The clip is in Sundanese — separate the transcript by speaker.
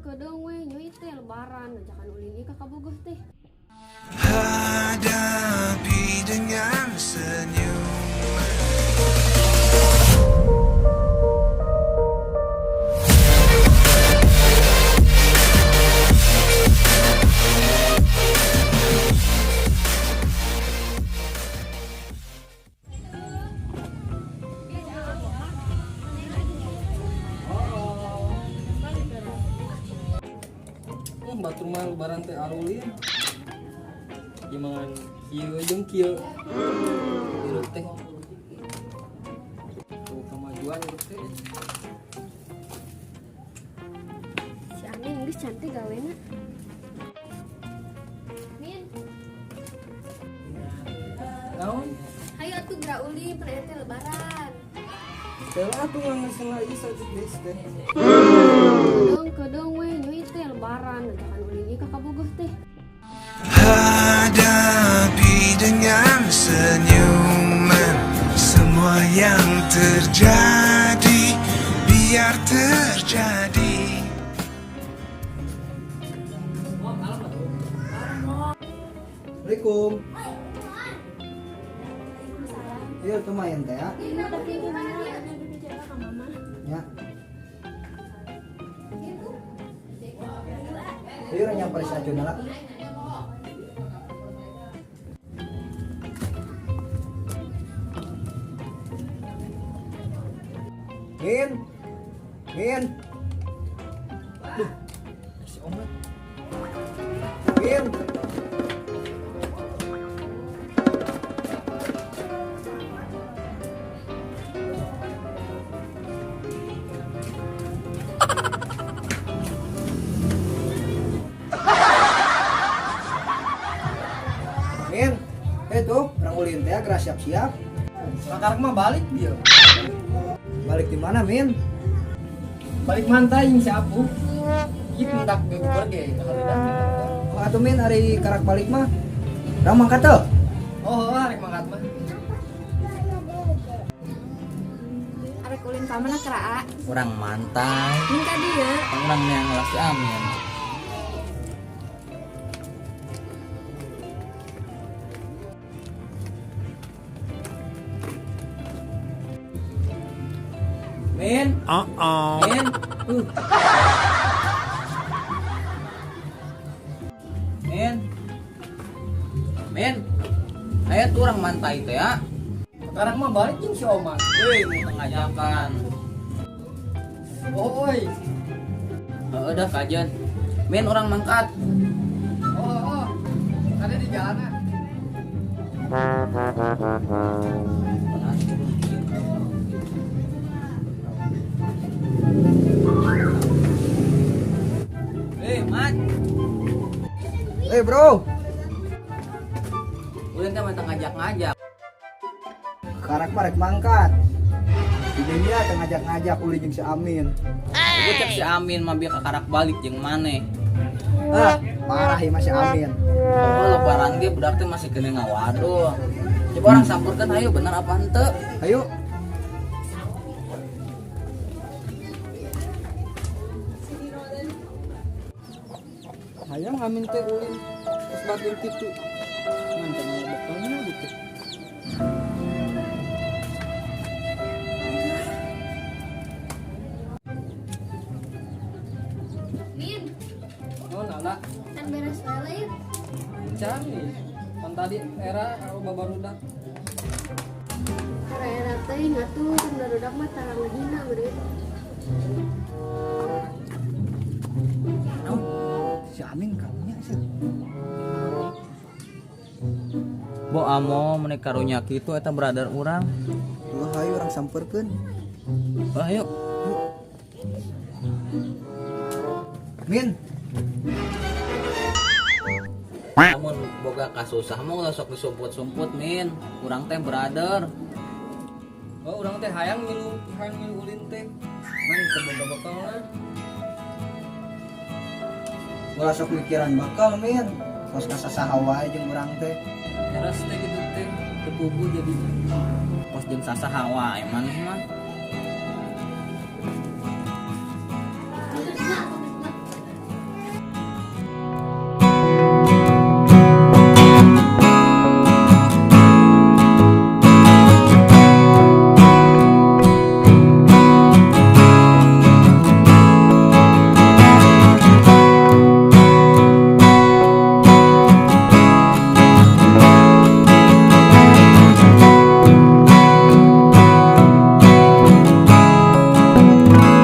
Speaker 1: Kedeung we nyoi teh lebaran ngajakan ulin ieu ka kabogoh teh.
Speaker 2: Hadapi dengan senyum.
Speaker 3: Batur mah lebaran teh arulin. Gimana kieu jeung kieu. Hirup teh. Tuh kemajuan hirup teh.
Speaker 1: Si Amin geus cantik gawena. Min,
Speaker 3: Naon?
Speaker 1: hayu atuh geura ulin pan aya teh lebaran.
Speaker 3: Teu atuh ngeungeusna ieu saeutik deui teh.
Speaker 1: Kedeung kedeung we nyoi teh lebaran ngajakan ulin ieu ka kabogoh teh.
Speaker 2: Hadapi dengan senyuman semua yang terjadi, biar terjadi.
Speaker 4: Assalamualaikum. Iya, lumayan teh ya.
Speaker 1: Ini tapi gimana bicara ka mama?
Speaker 4: Ya. Ayo urang nyamper si Acun lah. Min. Min.
Speaker 3: Duh, si Omat.
Speaker 4: Min. Min, tuh, urang ulin teh geura siap-siap.
Speaker 3: Sekarang mah balik dia.
Speaker 4: Balik di mana, Min?
Speaker 3: Balik mantai jeung si Apu. Ieu hendak gegeber ge ka
Speaker 4: Oh, atuh Min, ari karak balik mah. Urang mangkat teu?
Speaker 3: Oh, oh, arek mangkat mah.
Speaker 1: Arek ulin ka mana kera?
Speaker 5: Urang mantai.
Speaker 1: Min ka dieu.
Speaker 5: Urang yang ngelas si Amin. Min. Min. Min. Min. Ayo tuh urang mantai teh ya.
Speaker 3: Sekarang mah balik jeung si Omat.
Speaker 5: Euy, mau ngajakan.
Speaker 3: Oh, oi.
Speaker 5: Heeh dah kajen. Min urang mangkat.
Speaker 3: Oh, oh. Ada di jalanan.
Speaker 5: Mat.
Speaker 4: Bro.
Speaker 5: Ulin teh mah ngajak-ngajak.
Speaker 4: Karak mah rek mangkat. Di dunia teh ngajak-ngajak ulin jeung si Amin.
Speaker 5: Gua cek si Amin mah bieu kakarak balik jeung maneh.
Speaker 4: Ah, parah ieu mah si Amin.
Speaker 5: Oh, lebaran ge budak teh masih kena ngawaduh. Coba orang sampurkeun ayo bener apa henteu?
Speaker 4: Ayo.
Speaker 3: Hayang Amin teh ulin terus batur kitu. Ngan teh bekalna gitu.
Speaker 1: Min,
Speaker 3: Oh, nala.
Speaker 1: kan beres wae lain.
Speaker 3: Can nih. Pan tadi era aku babarudak.
Speaker 1: Era-era teh ngatuh kan barudak mah tara ngehina meureun.
Speaker 4: Naon? Si Amin karunya sih.
Speaker 5: Bo amo meuni karunya kitu eta brother urang.
Speaker 4: Wah, ayo urang samperkeun.
Speaker 5: Wah, ayo.
Speaker 4: Min.
Speaker 5: Namun boga kasusah mah ulah sok disumput-sumput, Min. Urang teh brother.
Speaker 3: Oh, urang teh hayang milu ulin teh. Man teu boga bekalna.
Speaker 4: Ulah sok mikiran bakal, Min. Kos kasasaha wae jeung urang teh.
Speaker 3: Eras teh gitu teh, teu pugu jadinya.
Speaker 5: Kos jeung sasaha wae maneh mah.